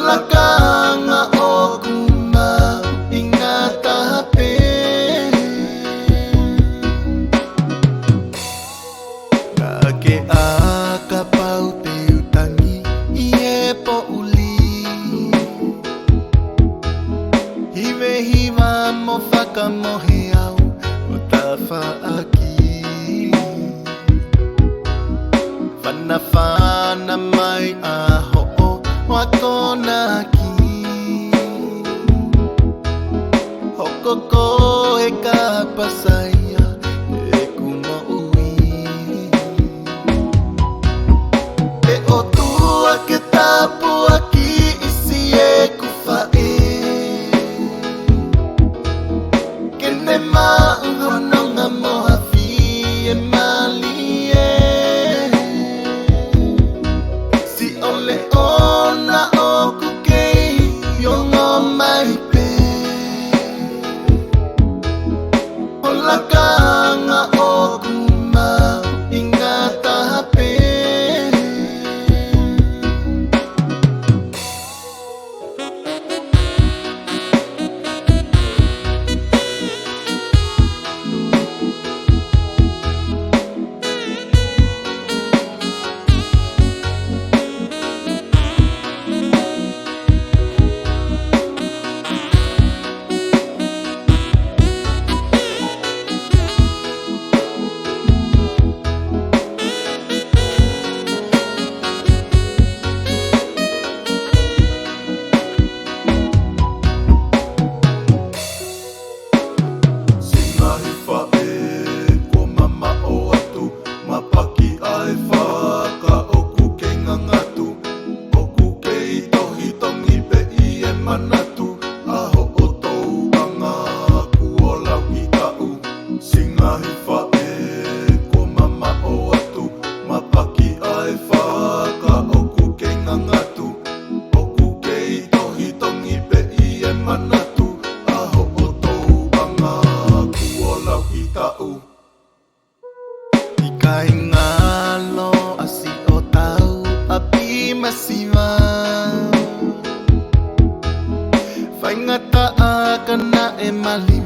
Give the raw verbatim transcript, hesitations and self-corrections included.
Lakanga ʻoku mahuʻinga taha pē. Ka ke ʻā kapau te u tangi ʻi he poʻuli. Hivehiva mo fakamohe au ʻo tafaʻaki. Fanafana mai ʻa hoʻo akonaki. Hoko koe ka pasaia ʻeku moʻui. ʻE ʻOtua ke tāpuakiʻi siʻeku faʻē. Ke ne maʻu hononga mo ha fiemālie. Siʻo leʻo na ʻoku kei ongo mai pē. ʻO lakanga ʻoku mahuʻinga taha pē. Siʻi ngaahi faʻē kuo mamaʻo atu, mapaki ʻa e faka ʻoku kei ngangatu, ʻoku kei tohitongi pē ʻi he manatu ʻa hoʻo touʻanga kuo lauʻi taʻu. Siʻi ngaahi faʻē kuo mamaʻo atu, mapaki ʻa e faka ʻoku kei ngangatu, ʻoku kei tohitongi pē ʻi he manatu ʻa hoʻo touʻanga kuo lauʻi taʻu. ʻIkai ngalo ʻa siʻo tau ʻapi masiva. Faingataʻa ka naʻe mali